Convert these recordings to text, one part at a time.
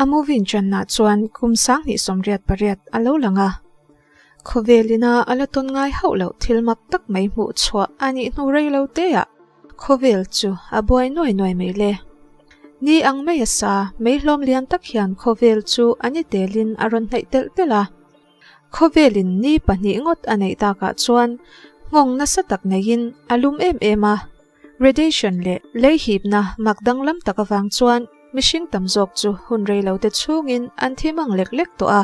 A movie inṭanna chuan kum 2088 a lo lang a. Khawvel ina a la tawn ngai hauh loh thil mak tak mai hmuh chhuah a nih hnu rei lo teah khawvel chu a buai nuai nuai mai le. Ni ang mai a sa, mei hlawm lian tak hian khawvel chu a ni telin a rawn hnaih telh telh a. Khawvelin ni pahnih ngawt a neih takah chuan nghawng nasa tak neiin a lum em em a. Radiation leh lei hipna mak danglam tak avang chuan mihring tam zawk chu hun rei lo te chhungin an thi mang lek lek tawh a.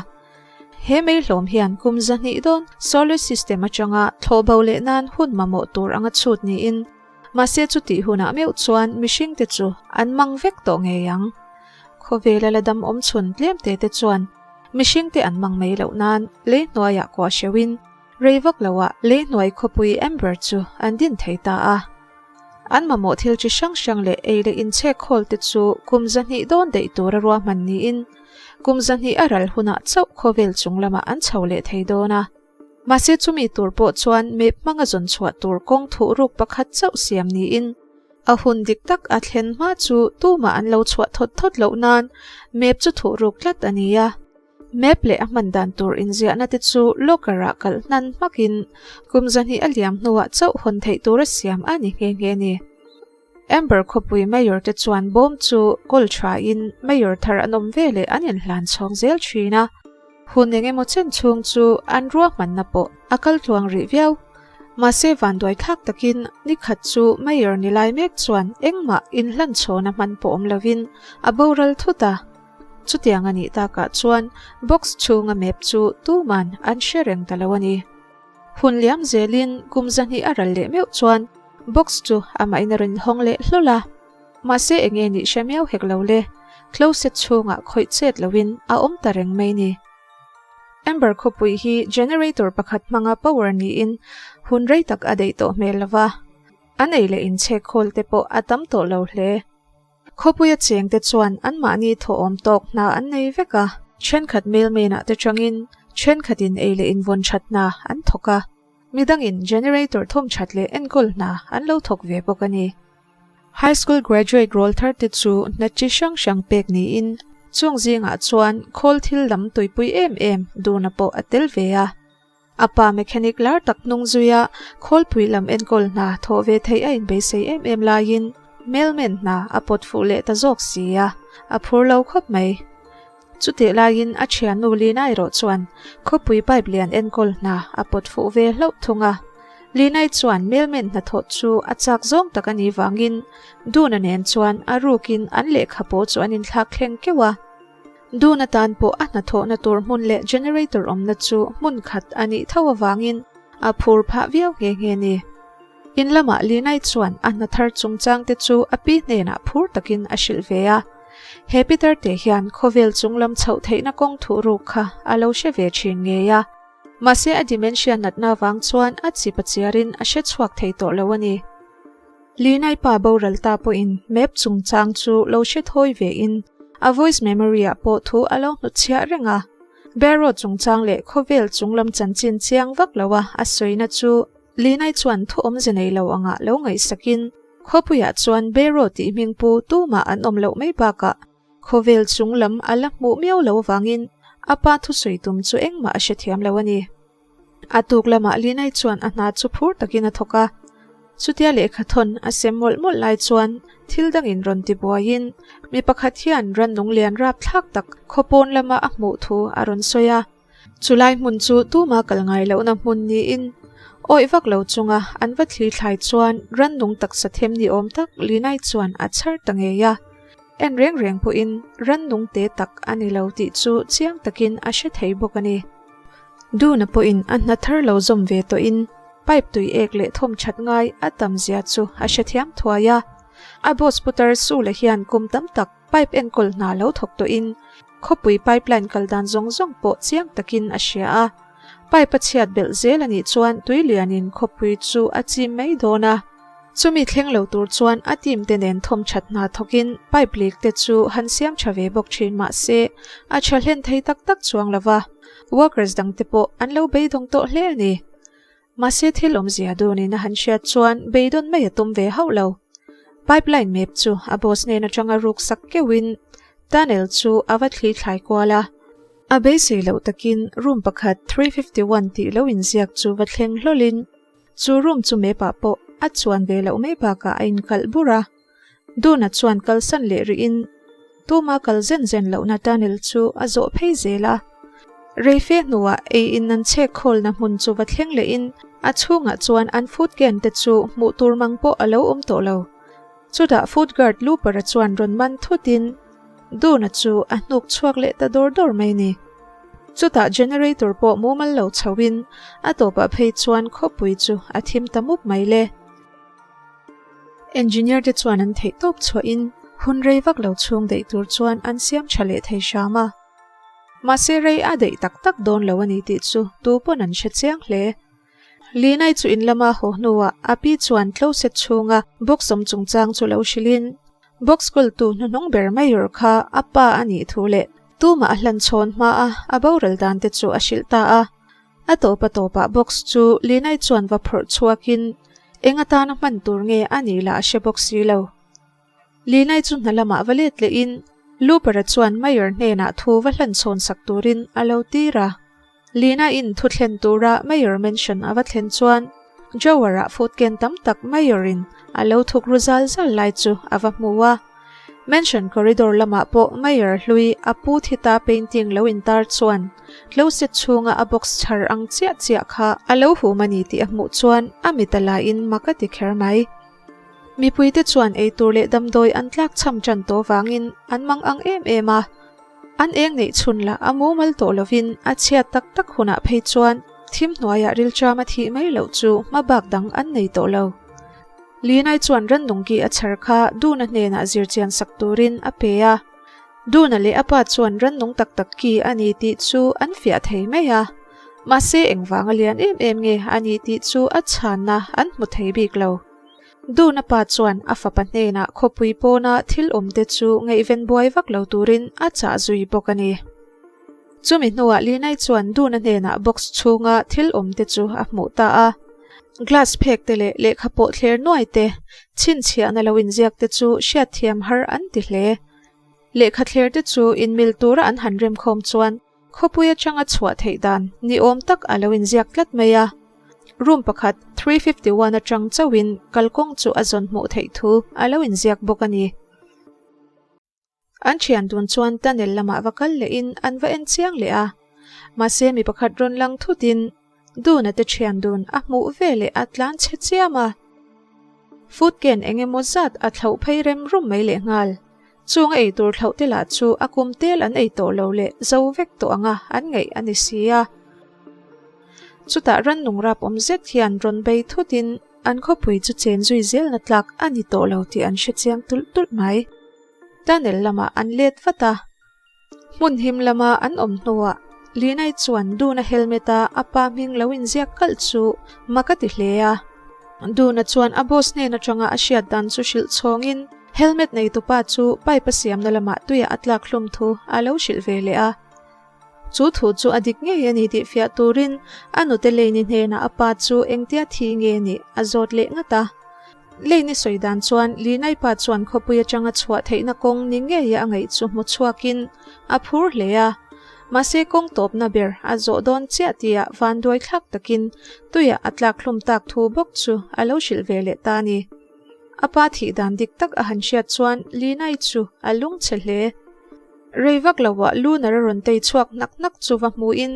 He mei hlawm hian kum 200 dawn solar system atanga thlawh bo leh nan hun mamawh tur anga chhut niin, mahse chutih hunah meuh chuan mihring te chu an mang vek tawh ngei ang. Khawvela la dam awm chhun tlem te te chuan mihring te an mang mai loh nan lei hnuaiah kuah hreuhin, Rei vak loah lei hnuai khawpui Amber chu an din thei ta a. An mamawh thil chi hrang hrang leh ei leh inchhek khawl te chu kum 200 dawn daih tura ruahman niin kum 200 a ral hunah chauh khawvel chung lamah an chho leh thei dawn a. Mahse chumi tur pawh chuan map hmanga zawn chhuah tur kawng thuh ruk pakhat chauh siam niin a hun dik tak a thlen hma chu tumah an lo chhuah thawt thawt loh nan map chu thuh ruk tlat a ni a. Map leh a hman dan tur inziahna te chu locker ah kalh hnan hmakin kum 200 a liam hnuah chauh hawn theih tura siam a ni nghe nghe ni. Amber khawpui Mayor te chuan bawm chu kawl thain Mayor thar an awm ve leh an inhlan chhawng zel thin a. Hun eng emaw chen chhung chu an ruahmanna pawh a kal tluang rih viau. Mahse vanduai thlak takin ni khat chu Mayor ni lai mek chuan engmah inhlan chhawna hman pawh awm lovin a boral thut a. Chutiang a nih takah chuan box chhunga map chu tuman an hre reng ta lo a ni. Hun liam zelin kum 200 a ral leh meuh chuan box chu amahin a rawn hawng leh hlawl a. Mahse enge nih hre miau hek lo le, closet chhungah khawih chet loin a awm ta reng mai ni. Amber khawpui hi generator pakhat hmanga power niin hun rei tak a daih tawh hmel lova, an ei leh inchhek khawl te pawh a tam tawh lo hle. Khawpuia chengte chuan anmahni thawhawm tawk hna an nei vek a, thenkhat mailman-ah te changin thenkhatin ei leh invawn that hna an thawk a, midangin generator thawm that leh enkawl hna an lo thawk ve bawk a ni. High school graduate rawl thar te chu hna chi hrang hrang pek niin chung zingah chuan khawl thil lam tuipui em em duna pawh a tel ve a. A pa mechanic lar tak hnung zuia khawlpui lam enkawl hna thawh ve theih a inbeisei em em laiin mailman hna a pawt fuh leh ta zawk si a, a phur lo khawp mai. Chutih laiin a thiannu Lina erawh chuan khawpui pipe lian enkawl hna a pawt fuh ve hlauh thung a. Linai chuan mailman hnathawh chu a chak zawng tak a nih vangin Duna nen chuan a rukin an lehkha pawh chu an inthlak thleng keuh a. Dun atan pawh a hnathawhna tur hmun leh generator awmna chu hmun khat a nih tho avangin a phur phah viau nghe nghe ni. In lamah Linai chuan a hna thar chungchangte chu a pi hnenah phur takin a hrilh ve a. He Peter te hian khawvel chunglam chhoh theihna kawng thuh ruk kha a lo hre ve thin ngei a. Mahse a dementia natna avang chuan a chip a chiarin a hre chhuak thei tawh lo a ni. Linai pa boral ta pawhin map chungchang chu lo hre thawi vein a voice memory ah pawh thu a lo hnutchhiah reng a. Barrow chungchang leh khawvel chunglam chanchin chiang vak lo a a sawina chu Linai chuan thu awmze nei lo angah lo ngaihsakin khawpuiah chuan Barrow tih hming pu tumah an awm loh mai bakah khawvel chunglam a la hmuh miau lo avangin a pa thusawi tum chu engmah a hrethiam lo a ni. A tuk lamah Linai chuan a hna chu phur takin a thawk a. Chutia lehkha thawn a sem mawlh mawlh lai chuan thil dangin rawn ti buaiin mi pakhat hian rannung lian rap thlak tak khawpawn lama a hmuh thu a rawn sawi a. Chulai hmun chu tuma kal ngai lohna hmun niin awih vak lo chunga an va thli thlai chuan rannung taksa them ni awm tak Linai chuan a chhar ta ngei a. En reng reng pawhin rannung te tak a ni lo tih chu chiang takin a hre thei bawk a ni. Duna pawhin a hna thar lo zawm ve tawhin pipe tui ek leh thawm that ngai a tam zia chu a hrethiam thuai a. A boss putar Sula hian kum tam tak pipe enkawl hna lo thawk tawhin khawpui pipeline kal dan zawng zawng pawh chiang takin a hria a. Pipe a chhiat belh zel a nih chuan tui lianin khawpui chu a chim mai dawn a. Chumi thleng lo tur chuan a team te nen thawm that hna thawkin pipe leak te chu han siam tha ve bawk thin mah se a tha hlen thei tak tak chuang lo va, workers dang te pawh an lo beidawng tawh hle a ni. Mahse thil awmzia dunin a han hriat chuan beidawn mai a tum ve hauh lo. Pipeline map chu a boss hnen atanga ruk sak keuhin. Tunnel chu a va thli thlai kual a. A beisei loh takin room pakhat 351 tih lo inziak chu va thleng hlawlin chu room chu map ah pawh a chuan ve loh mai bakah a inkalh bur a. Duna chuan kalsan leh rihin tuma kal zen zen lohna tunnel chu a zawh phei zel a. Reife hnuah ei in an chhek khawlna hmun chu va thleng lehin a chhungah chuan an food can te chu hmuh tur mang pawh a lo awm tawh lo. Chutah food guard Looper-a chuan rawn man thutin Duna chu a hnuk chhuak leh ta dawr dawr mai ni. Chutah generator pawh mumal lo chhoin a tawpah phei chuan khawpui chu a thim ta mup mai le. Engineer te chuan an theih tawp chhuahin hun rei vak lo chhung daih tur chuan an siam tha leh thei hram a. Mahse rei a daih tak tak dawn lo a ni tih chu tu pawn an hre chiang hle. Linai chu in lama haw hnuah a pi chuan closet chhunga box awm chungchang chu lo hrilhin box kawltu hnuhnung ber Mayor kha a pa a nih thu leh tumah a hlanchhawn hmaa a boral dan te chu a hrilh ta a. A tawp a tawpah box chu Linai chuan va phawrh chhuakin eng atana hman tur nge a nih lah a hre bawk si lo. Linai chu hna lamah va let lehin Looper-a chuan Mayor hnenah thu va hlan chhawn sak turin a lo tir a. Lina-in thu thlen tura Mayor mansion a va thlen chuan Drawer-ah food ken tam tak Mayor-in a lo thuk ru zal zal lai chu a va hmu a. Mansion corridor lamah pawh Mayor hlui a pu thi ta painting lo intar chuan closet chhunga a box chhar ang chiah chiah kha a lo hum a ni tih a hmuh chuan a mit a laiin mak a ti kher mai. Mipuite chuan eitur leh damdawi an tlak chham tan tawh vangin an mang ang em em a. An eng neih chhun lah a mumal tawh lovin a chhiat tak tak hunah phei chuan thim hnuaiah rilṭam a thih mai loh chu hma bak dang an nei tawh lo. Linai chuan rannung ki a chhar kha Duna hnenah zirchian sak turin a pe a. Duna leh a pa chuan rannung tak tak ki a ni tih chu an fiah thei mai a. Mahse engvanga lian em em nge a ni tih chu a chhanna an hmu thei bik lo. Duna pa chuan a fapa hnenah khawpui pawna thil awmte chu ngaihven buai vak lo turin a chah zui bawk a ni. Chumi hnuah Linai chuan Duna hnenah box chhunga thil awmte chu a hmuh ta a. Glass phek te leh lehkha pawh thler nuai te, chhinchhiahna lo inziak te chu hriatthiam har an ti hle. Lehkha thler te chu inmil tura an han remkhawm chuan khawpui atanga chhuah theih dan ni awm tak a lo inziak tlat mai a. Room pakhat, 351 atang chauhin kalkawng chu a zawn hmuh theih thu a lo inziak bawk a ni. An thian dun chuan tunnel lamah va kal lehin an va en chiang leh a. Mahse mi pakhat rawn lang thutin Duna te thian dun a hmuh ve leh a tlan chhe chiam a. Food can eng emaw zat a thlauh phei rem rum mai leh nghal. Chung a eitur thlauh te lah chu a kum tel an ei tawh lo leh zo vek tawh anga an ngaih a ni si a. Chutah rannung rap awm zet hian rawn bei thutin an khawpui chu chen zui zelna tlak a ni tawh lo tih an hre chiang tulh tulh mai. Tunnel lamah an let vat a, hmun him lama an awm hnuah Linai chuan Duna helmet a a pa hming lo inziak kalh chu mak a ti hle a. Duna chuan a boss hnen atanga a hriat dan chu hrilh chhawngin helmet neitupa chu pipe a siamna lamah tuiah a tlak hlum thu a lo hrilh ve leh a. Chu thu chu a dik ngei a ni tih fiah turin a nute Lane-i hnenah a pa chu engtia thi nge nih a zawt leh ngat a. Lane-i sawi dan chuan Linai pa chuan khawpui atanga chhuah theihna kawng ni ngeia a ngaih chu hmu chhuakin a phur hle a. Mahse kawng tawpna ber a zawh dawn chiah tihah vanduai thlak takin tuiah a tlak hlum tak thu bawk chu a lo hrilh ve leh ta a ni. A pa thih dan dik tak a han hriat chuan Linai chu a lungchhe hle. Rei vak loah Lunar a rawn tei chhuak hnak hnak chu va hmuhin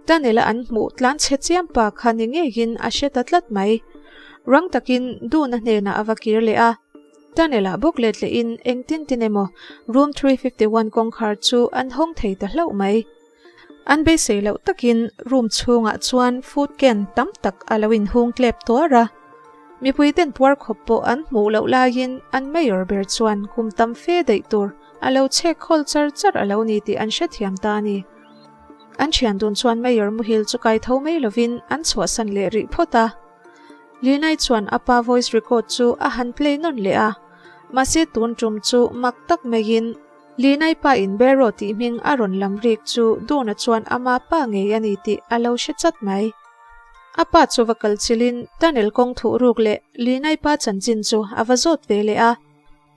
Tunnel-a an hmuh tlan chhe chiam pa kha ni ngeiin a hre ta tlat mai. Rang takin Duna hnenah a va kir leh a. Tunnel-ah bawk let lehin engtin tin emaw Room 351 kawngkhar chu an hawng thei ta hlauh mai. An beisei loh takin room chhungah chuan food can tam tak a lo inhung tlep tuar a. Mipui ten puar khawp pawh an hmuh loh laiin an mayor ber chuan kum tam fe daih tur a lo chhek khawl char char a lo ni tih an hrethiam ta a ni. An thian dun chuan mayor muhil chu kai tho mai lovin an chhuahsan leh rih phawt a. Linai chuan a pa voice record chu a han play nawn leh a, mahse tun tum chu mak tak maiin Linai pa in Bero tih hming a rawn lam rik chu Duna chuan ama pa ngei a ni tih a lo hre chat mai. A pa chu va kal chilin tunnel kawng thuh ruk leh Linai pa chanchin chu a va zawt ve leh a.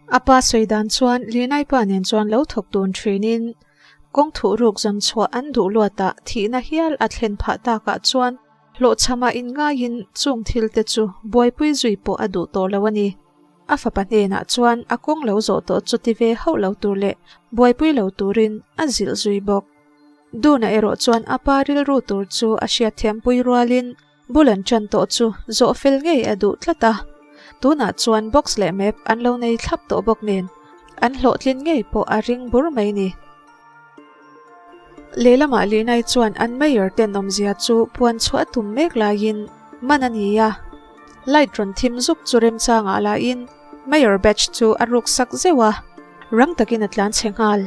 A pa sawi dan chuan Linai pa nen chuan lo thawk dun thinin kawng thuh ruk zawn chhuah an duh luatah thihna hial a thlen phah takah chuan hlawhchhamah inngaiin chung thil te chu buaipui zui pawh a duh tawh lo a ni. A fapa hnenah chuan a kawng lo zawh tawh chu ti ve hauh lo tur leh buaipui lo turin a zilh zui bawk. Duna erawh chuan a pa rilru tur chu a hriatthiampui rualin bul an ṭan tawh chu zawh fel ngei a duh tlat a. Tunah chuan box leh map an lo nei thlap tawh bawk nen an hlawhtlin ngei pawh a ring bur mai ni. Lehlamah Linai chuan an mayor tenawmzia chu puan chhuah a tum mek laiin man a ni a. Light rawn thim zuk chu remchangah lahin mayor badge chu a ruk sak zeuh a, rang takin a tlan chhe nghal.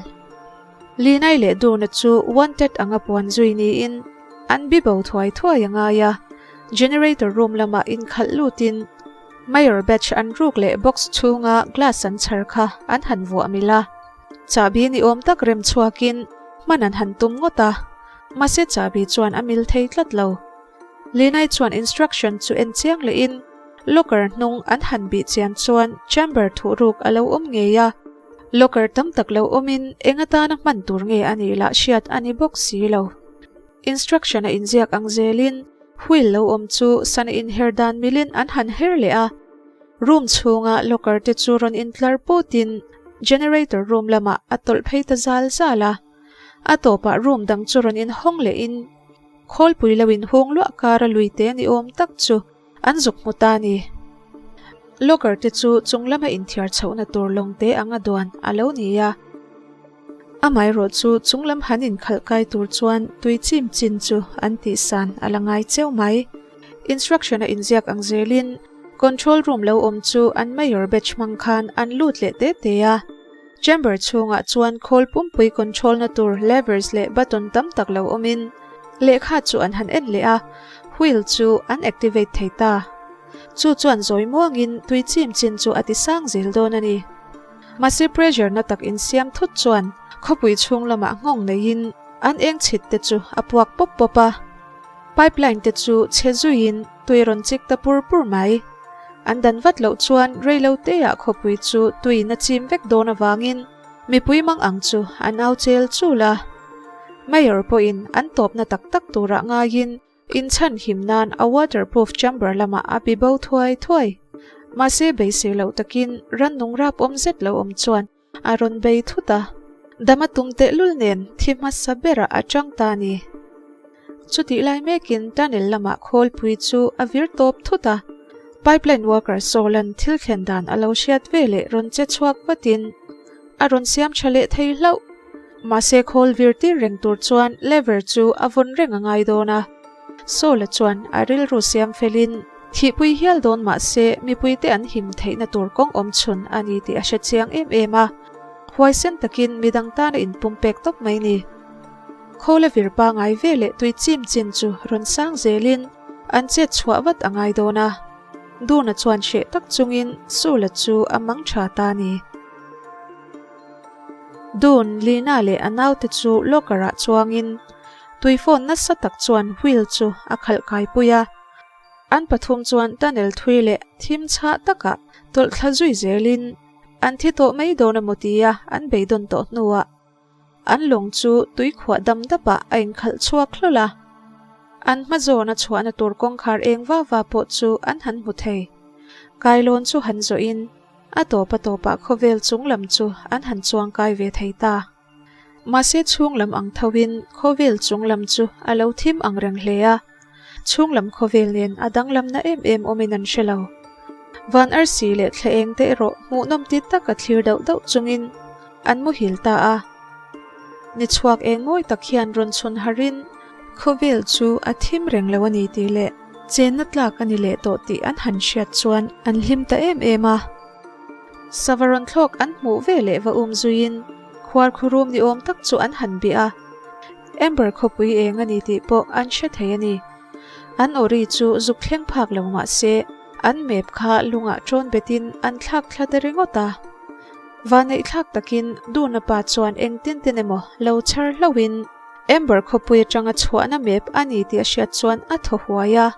Linai leh Duna chu wanted anga puan zui niin an bibo thuai thuai a ngai a, generator room lamah inkhalh lutin mayor badge an ruk leh box chhunga glass an chhar kha an han vuah mil a. Chahbi ni awm tak rem chhuakin hman an han tum ngawt a, mahse chahbi chuan a mil thei tlat lo. Linai chuan instruction chu en chiang lehin locker hnung an han bih chian chuan chamber thuhruk a lo awm ngei a, locker tam tak lo awmin eng atana hman tur nge a nih lah hriat a ni bawk si lo. Instruction a inziak ang zelin wheel lo awm chu sana inher dan milin an han her leh a, room chhunga locker te chu rawn intlar putin generator room lamah a tawlh phei ta zal zal a, a tawpah room dang chu rawn inhawng lehin khawlpui lo inhung luah kara lui te ni awm tak chu an zuk hmu ta a ni. Locker te chu chung lama inthiar chhohna tur lawng te anga duan a lo ni a. Amaherawh chu chung lam han inkhalh kai tur chuan tui chim chin chu an tihsan a la ngai cheu mai. Instruction a inziak ang zelin control room lo awm chu an mayor batch hmang khan an lut leh te te a. Chamber chhungah chuan khawl pumpui control na tur levers leh button tam tak lo awmin lehkha chu an han en leh a, wheel chu an activate thei ta. Chu chuan zawi muangin tui chim chin chu a ti sang zel dawn a ni. Mahse pressure na tak insiam thut chuan khawpui chhung lamah nghawng neiin an eng chhit te chu a puak pawp pawp a. Pipeline te chu chhe zuiin tui rawn chik ta pur pur mai. An dan vat loh chuan reilo teah khawpui chu tuiin a chim vek dawn avangin mipui mang ang chu an au chel chul a. Mayor pawhin an tawpna tak tak turah ngaiin inchhan him nan a waterproof chamber lamah a bi bo thuai thuai. Mahse beisei loh takin rannung rap awm zet lo awm chuan A rawn bei thut a, dam a tum tehlul nen thi hmasa berah a chang ta a ni. Chutih lai mekin tunnel lamah khawlpui chu a vir tawp thut a, pipeline worker Sawlan thil thlen dan a lo hriat ve leh rawn che chhuak vatin a rawn siam tha leh thei hlauh. Mahse khawl vir tir reng tur chuan lever chu a vawn reng a ngai dawn a, Sawla chuan a rilru siam felin, Thihpui hial dawn mah se mipuite an him theihna tur kawng awm chhun a ni tih a hre chiang em em a, huaisen takin midang tana inpumpek tawp mai ni. Khawla vir pangai ve leh tui chim chin chu rawn sang zelin an chet chhuah vat a ngai dawn a, Duna chuan hreh tak chungin Sula chu a mang tha ta a ni. Dun, Lina leh a naute chu locker-ah chuangin tui phone nasa tak chuan wheel chu a khalh kaipui a. An pathum chuan tunnel thui leh thim chhah takah tawlh thla zui zelin an thi tawh mai dawn emaw tia an beidawn tawh hnuah an lawng chu tui khuah dam dapah a inkhalh chhuak hlawl a. An hma zawna chhuahna tur kawngkhar eng va va pawh chu an han hmu thei. Kailawn chu han zawhin a tawp a tawpah khawvel chung lam chu an han chuang kai ve thei ta. Mahse chhung lam ang thoin khawvel chung lam chu a lo thim ang reng hle a, chhung lam khawvel nen a danglamna em em awmin an hre lo. Van arsi leh thla eng te erawh hmuhnawm ti tak a thlir dauh dauh chungin an muhil ta a. Ni chhuak eng mawi tak hian rawn chhun harin khawvel chu a thim reng lo a ni tih leh chenna tlak a ni leh tawh tih an han hriat chuan an hlim ta em em a. Sava rawn thlawk an hmuh ve leh va um zuiin khuar khurum ni awm tak chu an han bih a, Amber khawpui eng a ni tih pawh an hre thei a ni. An awri chu zuk thleng phak lo mah se, an map kha lungah ṭawn betin an thlak thla ta ringawt a. Vanneih thlak takin Duna pa chuan engtin tin emaw lo chhar hlauhin Amber khawpui aṭanga chhuahna map a ni tih a hriat chuan a thaw huai a.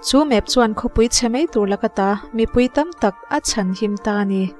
Chu map chuan khawpui chhe mai tur laka ta mipui tam tak a chhan him ta a ni.